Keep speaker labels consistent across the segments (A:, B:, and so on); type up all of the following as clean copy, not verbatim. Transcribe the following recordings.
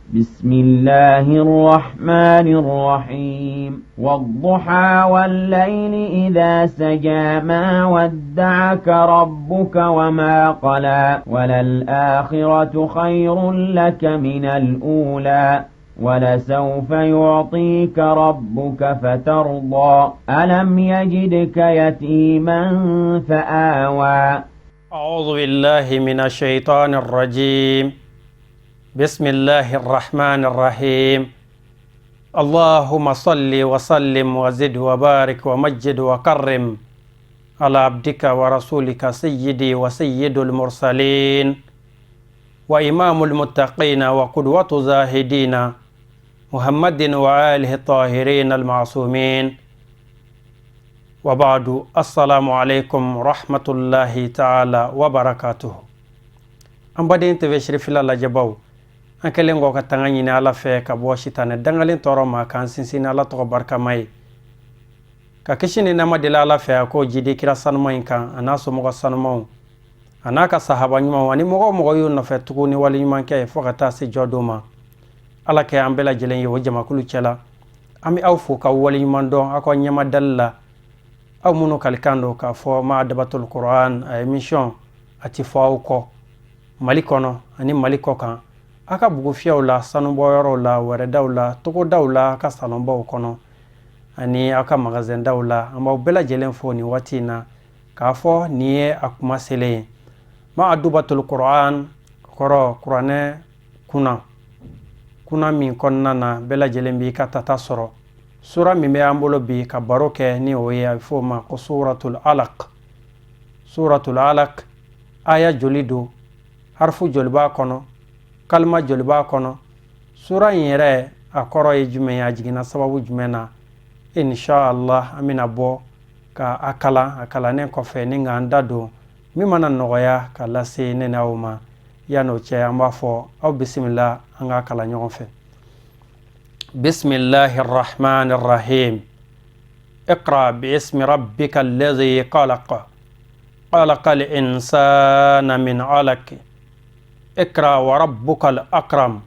A: بسم الله الرحمن الرحيم. والضحى والليل إذا سجى، ما ودعك ربك وما قلى، وللآخرة خير لك من الأولى، ولسوف يعطيك ربك فترضى. ألم يجدك يتيما فآوى.
B: أعوذ بالله من الشيطان الرجيم. بسم الله الرحمن الرحيم. اللهم صل وسلم وزد وبارك ومجد وكرم على عبدك ورسولك سيدي وسيد المرسلين وإمام المتقين وقدوة زاهدين محمد وآله الطاهرين المعصومين، وبعد، السلام عليكم ورحمة الله تعالى وبركاته. An baden TV Sherifila lajɛbaw, an kɛlen kɔ ka tanga ɲini Ala fɛ ka bɔ sitanɛ dangalen tɔɔrɔ ma, k'an sinsin Ala tɔgɔ barikama ye, ka kisi ni nɛɛma deli Ala fɛ a k'o jidi kira sanuma in kan, a n'a somɔgɔ sanumaw, a n'a ka sahaba ɲumanw, ani mɔgɔ o mɔgɔ y'u nɔfɛ tugu ni waleɲumankɛ ye fo ka taa se jɔ don ma. Ala kɛ an bɛɛ lajɛlen ye o jamakulu cɛla. An bɛ aw fo ka waleɲuman dɔn aw ka ɲɛmadali la, aw minnu kalikan don k'a fɔ Ma'adabatul Quran a émission a ti fɔ aw kɔ Mali kɔnɔ ani Mali kɔ kan, aw ka bugufiyɛw la, sanubɔyɔrɔw la, wɛrɛdaw la, togodaw la, aw ka salonbaw kɔnɔ ani aw ka magasindaw la. An b'aw bɛɛ lajɛlen fo nin waati in na k'a fɔ nin ye a kuma selen ye. Ma'adubatul Quran kɔrɔ kuranɛ kunna, kunna min kɔnɔna na bɛɛ lajɛlen b'i ka tata sɔrɔ. Sura min bɛ an bolo bi ka baro kɛ ni o ye, a bɛ fɔ o ma ko Suratul Alaq. Suratul Alaq, aya joli don? Harifu joli b'a kɔnɔ? Kalima joli b'a kɔnɔ? Sura in yɛrɛ a kɔrɔ ye jumɛn ye? A jiginna sababu jumɛn na? Inshallah, an bɛna bɔ ka a kalan. A kalannen kɔfɛ, ni k'an da don min mana nɔgɔya ka lase ne n'aw ma. Yan'o cɛ, an b'a fɔ aw bisimila, an k'a kalan ɲɔgɔn fɛ. Bisimilahi rahman rahim. اقرأ باسم ربك الذي خلق، خلق الإنسان من علق، اقرأ وربك الأكرم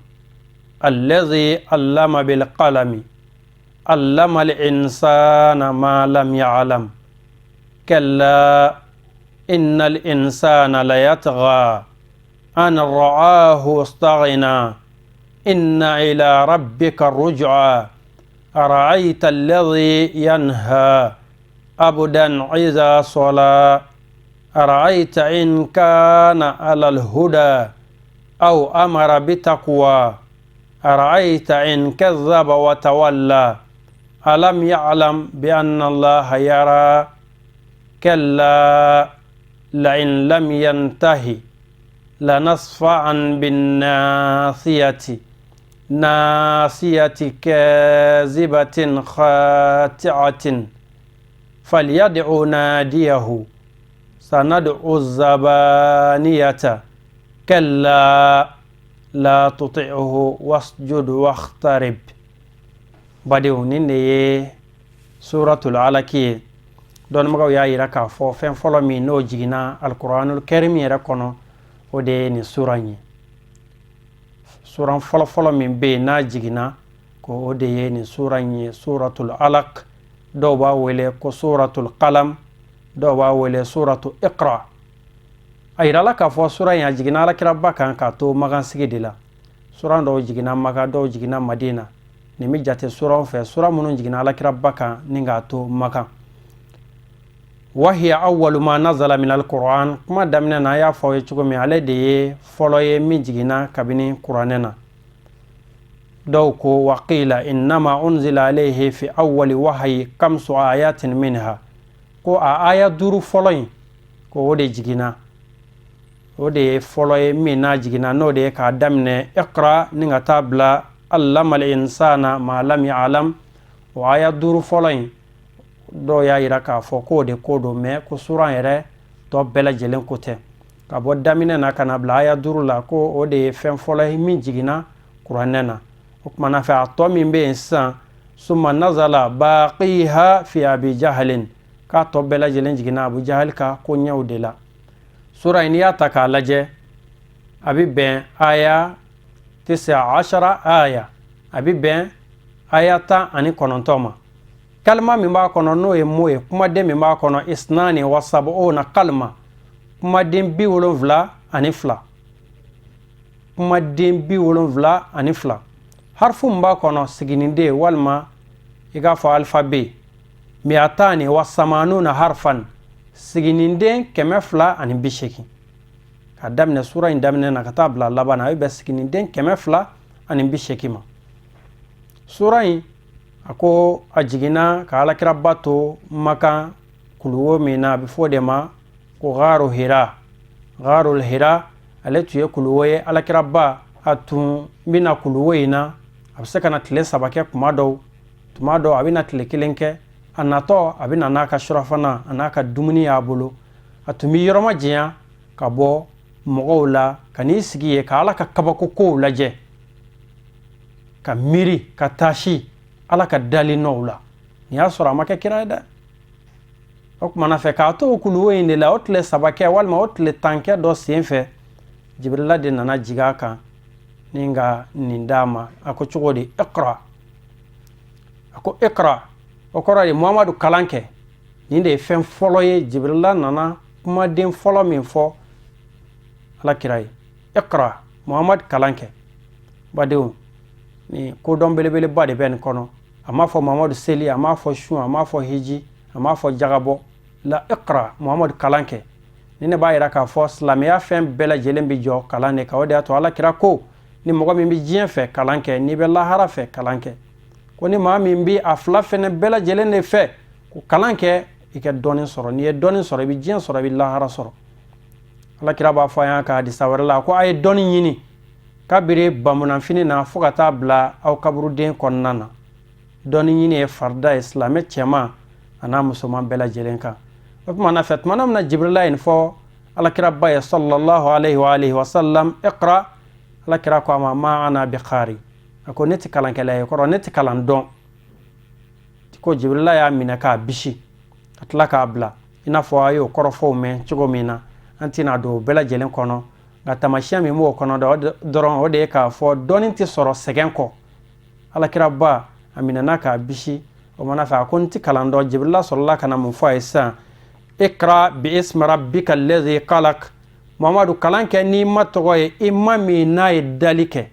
B: الذي علم بالقلم، علم الإنسان ما لم يعلم. كلا إن الإنسان ليطغى أن رآه استغنى، إن إلى ربك الرجعى. أرأيت الذي ينهى عبدا إذا صلى، أرأيت إن كان على الهدى أو أمر بتقوى، أرأيت إن كذب وتولى، ألم يعلم بأن الله يرى. كلا لئن لم ينتهي لنصفعا بالناصية، ناصية كاذبة خاطئة، فليدع ناديه، سندع الزبانية. كلا لا تطعه واسجد واقترب. Badenw, nin de ye Suratul Alaki ye. Dɔnnibagaw y'a yira k'a fɔ fɛn fɔlɔ min n'o jiginna Alikuranul Karim yɛrɛ kɔnɔ, o de ye nin sura in ye. Suran fɔlɔfɔlɔ min bɛ yen n'a jiginna, ko o de ye nin sura in ye, Suratul Alak. Dɔw b'a wele ko Suratul Qalam, dɔw b'a wele Suratu Iqra. A yirala k'a fɔ sura in a jiginna Alakiraba kan k'a to Makansigi de la. Suran dɔw jiginna Maka, dɔw jiginna Madina. Nin bɛ jate suraw fɛ, sura minnu jiginna Alakiraba kan ni k'a to Makan. Wahiya awwalu ma nazala min alquran. Kuma daminɛ na, a y'a fɔ aw ye cogo min, ale de ye fɔlɔ ye min jiginna kabini kuranɛ na. Dɔw ko waqila innama unzila alayhi fi awwali wahayi kamsu ayatin minha, ko a aya 5 fɔlɔ in, ko o de jiginna, o de ye fɔlɔ ye min n'a jiginna, n'o de ye k'a daminɛ iqra ni ka taa bila allama al insana ma lam ya'lam. O aya 5 fɔlɔ in, dɔw y'a yira k'a fɔ k'o de ko don, mɛ ko suran yɛrɛ tɔ bɛɛ lajɛlen ko tɛ. Ka bɔ daminɛ na ka na bila aya 5 la, ko o de ye fɛn fɔlɔ ye min jiginna kuranɛ na. O kumana fɛ, a tɔ min bɛ yen sisan, summa nazala baqiha fi Abi Jahalin, k'a tɔ bɛɛ lajɛlen jiginna Abu Jahal ka ko ɲɛw de la. Sura in, n'i y'a ta k'a lajɛ, a bɛ bɛn aya Tisa ashara aya, a bɛ bɛn aya 19 ma. Kalima min b'a kɔnɔ, n'o ye mot ye, kumaden min b'a kɔnɔ, isnani wa sab'una kalima, kumaden 72, kumaden 72. Harifu min b'a kɔnɔ, siginiden walima i k'a fɔ alphabet, miatani wa samanuna harfan, siginiden 280. Ka daminɛ sura in daminɛ na ka taa bila laban na, a bɛ bɛn siginiden 280 ma. Sura in, a ko a jiginna ka alakiraba to Makan kuluwo min na, a bɛ fɔ o de ma ko Gharu Hira. Gharul Hira, ale tun ye kuluwo ye. Alakiraba a tun bɛna kuluwo in na, a bɛ se ka na tile 3 kɛ kuma dɔw, tuma dɔw a bɛna tile 1 kɛ. A natɔ, a bɛ na n'a ka surafana a n'a ka dumuni y'a bolo. A tun bɛ yɔrɔ majanya ka bɔ mɔgɔw la ka n'i sigi yen ka Ala ka kabako kow lajɛ, ka miiri, ka taasi Ala ka dali nɔw la. Nin y'a sɔrɔ a ma kɛ kira ye dɛ. O kumana fɛ, k'a to o kuluwo in de la, o tile 3 kɛ walima o tile 10 kɛ dɔ sen fɛ, Jibirila de nana jigin a kan ni ka nin d'a ma. A ko cogo di? Iqra. A ko iqra, o kɔrɔ ye Muhamadu, kalan kɛ. Nin de ye fɛn fɔlɔ ye Jibirila nana kumaden fɔlɔ min fɔ Ala kira ye: iqra, Muhamadu, kalan kɛ. Badenw, ni kodɔn belebeleba de bɛ nin kɔnɔ. A m'a fɔ Muhamadu seli, a m'a fɔ sun, a m'a fɔ hiji, a m'a fɔ jagabɔ la. Iqra, Muhamadu, kalan kɛ. Ni ne b'a yira k'a fɔ silamɛya fɛn bɛɛ lajɛlen bɛ jɔ kalan de kan. O de y'a to Ala kira ko ni mɔgɔ min bɛ diɲɛ fɛ, kalan kɛ; n'i bɛ lahara fɛ, kalan kɛ. Ko ni maa min bɛ a fila fɛnɛ bɛɛ lajɛlen de fɛ, ko kalan kɛ, i ka dɔnni sɔrɔ. N'i ye dɔnni sɔrɔ, i bɛ diɲɛ sɔrɔ, i bɛ lahara sɔrɔ. Ala kira b'a fɔ an y'a ka hadisa wɛrɛ la ko a ye dɔnni ɲini kabiri bamunanfini na fo ka taa bila aw kaburuden kɔnɔna na. Dɔnni ɲini ye farida ye silamɛ cɛman a n'a musoman bɛɛ lajɛlen kan. O tuma na fɛ, tuma min na Jibirila ye nin fɔ alakiraba ye, sallallahu alaihi wa alihi wa sallam, iqra, alakira ko a ma: ma ana bi qari. A ko ne tɛ kalankɛla ye, kɔrɔ ne tɛ kalan dɔn. Ko Jibirila y'a minɛ k'a bisi ka tila k'a bila. I n'a fɔ a y'o kɔrɔfɔw mɛn cogo min na, an tɛna don o bɛɛ lajɛlen kɔnɔ, nka taamasiyɛn min b'o kɔnɔ dɔrɔn, o de ye k'a fɔ dɔnni tɛ sɔrɔ sɛgɛn kɔ. Alakiraba a minɛna k'a bisi. O mana fɛ, a ko n tɛ kalan dɔn. Jibirila sɔrɔla ka na mun fɔ a ye sisan? Ikra bi ismi rabbika alladhi khalaq. Muhamadu, kalan kɛ n'i ma tɔgɔ ye, i ma min n'a ye dali kɛ.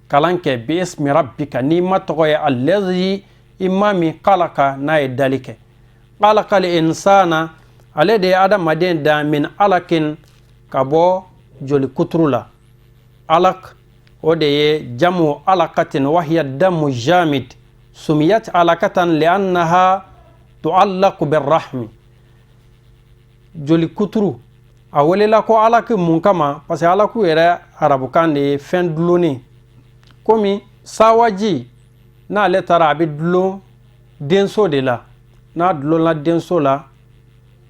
B: Kalan kɛ bi ismi rabbika, n'i ma tɔgɔ ye, alladhi, i ma min, khalaqa, n'a ye dali kɛ. Khalaqal insana, ale de ye adamaden dan, min alakin, ka bɔ joli kuturu la. Alak, o de ye jamu alakatin, wahiya damu jamid, sumiyat alakatan liannaha tuallaqu birrahmi. Joli kuturu a welela ko alaki mun kama? Parce que alaku yɛrɛ arabukan de ye fɛn dulonnen. Komi sawaji n'ale taara, a bɛ dulon denso de la. N'a dulonna denso la,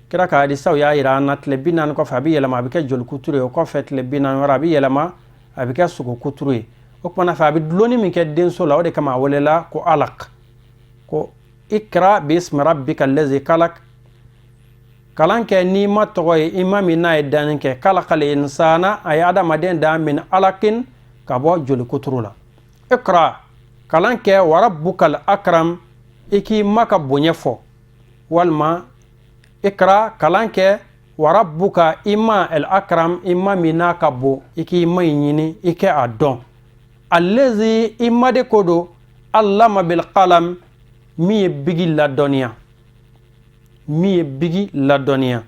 B: kira ka hadisaw y'a yira an na, tile 40 kɔfɛ a bɛ yɛlɛma, a bɛ kɛ joli kuturu ye. O kɔfɛ, tile 40 wɛrɛ, a bɛ yɛlɛma, a bɛ kɛ sogo kuturu ye. O kumana fɛ, a bɛ dulonni min kɛ denso la, o de kama a welela ko alak. Ko ikra bismi rabbika allazi kalak, kalan kɛ n'i ma tɔgɔ ye, i ma min n'a ye danni kɛ. Kalakal insana, a ye adamaden dan, min alakin, ka bɔ joli kuturu la. Ikra, kalan kɛ, warabbukal akram, i k'i ma ka bonya fɔ. Walima ikra, kalan kɛ, warabbuka, i ma, el akram, i ma min n'a ka bon, i k'i ma in ɲini, i kɛ a dɔn. Allazi, i ma de ko don, allama bil qalam, min ye bigi ladɔnniya, min ye bigi ladɔnniya.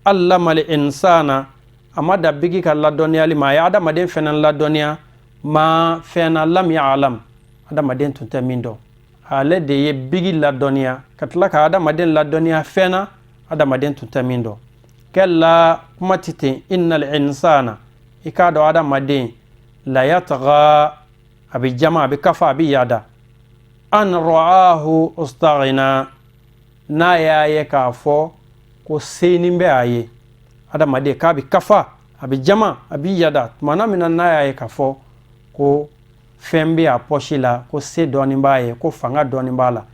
B: Allama al insana, a ma da bigi ka ladɔnniyali ma, a ye adamaden fɛnɛ ladɔnniya, ma fɛn na, lam ya'lam, adamaden tun tɛ min dɔn. Ale de ye bigi ladɔnniya ka tila ka adamaden ladɔnniya fɛn na, adamaden tun tɛ min dɔn. Kalla, kuma tɛ ten, innal insana, i k'a dɔn adamaden, la yatgha, a bɛ jama, a bɛ kafa, a bɛ yada, an ra'ahu ustaghina, n'a y'a ye k'a fɔ ko senin bɛ a ye. Adamaden k'a bɛ kafa, a bɛ jama, a bɛ yada tumana min na n'a y'a ye k'a fɔ ko fɛn bɛ a pɔsi la, ko se dɔɔnin b'a ye, ko fanga dɔɔnin b'a la.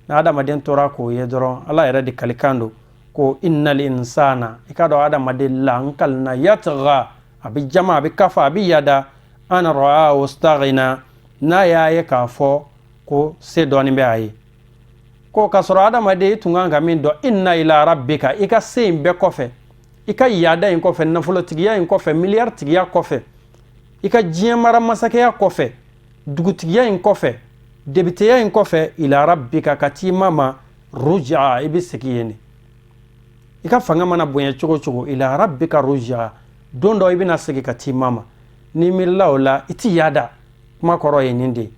B: N'a adamaden tora k'o ye dɔrɔn, Ala yɛrɛ de kalikan don ko innal insana, i k'a dɔn adamaden, la n kalina, yatgha, a bɛ jama, a bɛ kafa, a bɛ yada, An ra'ahu staghna, n'a y'a ye k'a fɔ ko se dɔɔni bɛ a ye. Ko k'a sɔrɔ adamaden, i tun kan ka min dɔn, inna ila rabbika, i ka se in bɛɛ kɔfɛ, i ka yaada in kɔfɛ, nafolotigiya in kɔfɛ, miliyari tigiya kɔfɛ, i ka diɲɛ mara masakɛya kɔfɛ, dugutigiya in kɔfɛ, debiteya in kɔfɛ, ila rabbika, ka t'i ma ma, ruja, i bɛ segin yen de. I ka fanga mana bonya cogo o cogo, ila rabbika ruja, don dɔ i bɛna segin ka t'i ma ma. N'i miirila o la, i ti yaada. Kuma kɔrɔ ye nin de ye: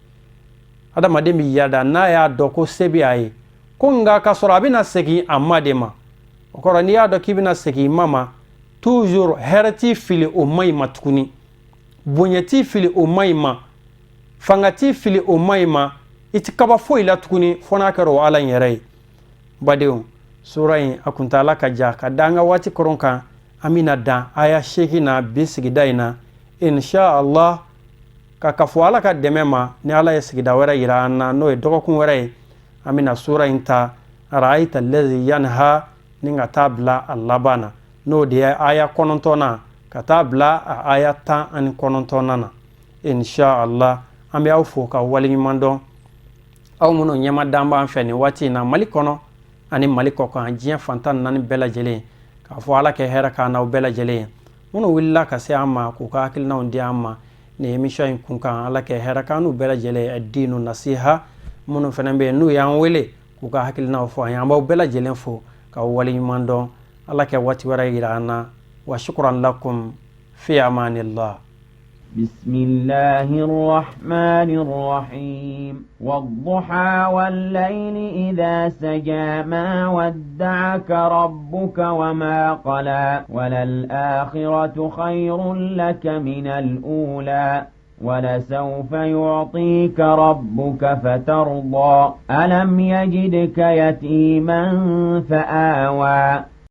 B: adamaden bɛ yaada n'a y'a dɔn ko se bɛ a ye, ko nka k'a sɔrɔ a bɛna segin a ma de ma. O kɔrɔ, n'i y'a dɔn k'i bɛna segin i ma ma, toujours hɛrɛ t'i fili o ma i ma tuguni, bonya t'i fili o ma i ma, fanga t'i fili o ma i ma, i ti kaba foyi la tuguni fo n'a kɛra o Ala in yɛrɛ ye. Badenw, sura in a kuntaala ka jan, ka da an ka waati kɔrɔn kan, an bɛna dan aya 8 na bi sigida in na, insha Allah, ka kafo Ala ka dɛmɛ ma. Ni Ala ye sigida wɛrɛ yira an na, n'o ye dɔgɔkun wɛrɛ ye, an bɛna sura in ta, ara'ayta allazi yanha, ni ka taa bila a laban na, n'o de ye aya 9nan ka taa bila a aya 19nan na, insha Allah. An bɛ aw fo ka waleɲuman dɔn, aw minnu ɲɛma dan b'an fɛ nin waati in na, Mali kɔnɔ ani Mali kɔkan, diɲɛ fan 14 bɛɛ lajɛlen, k'a fɔ Ala kɛ hɛrɛ k'an n'aw bɛɛ lajɛlen ye. Minnu wulila ka se an ma k'u ka hakilinaw di an ma nin émission in kun kan, Ala kɛ hɛrɛ k'an n'u bɛɛ lajɛlen ye. Dinu nasiha, minnu fana bɛ yen n'u y'an wele k'u ka hakilinaw fɔ an ye, an b'aw bɛɛ lajɛlen fo k'aw waleɲuman dɔn. Ala kɛ waati wɛrɛ yira an na. Wa shukran lakum, fi amanillah.
A: بسم الله الرحمن الرحيم. والضحى والليل إذا سجى، ما ودعك ربك وما قلى، وللآخرة خير لك من الأولى، ولسوف يعطيك ربك فترضى. ألم يجدك يتيما فآوى.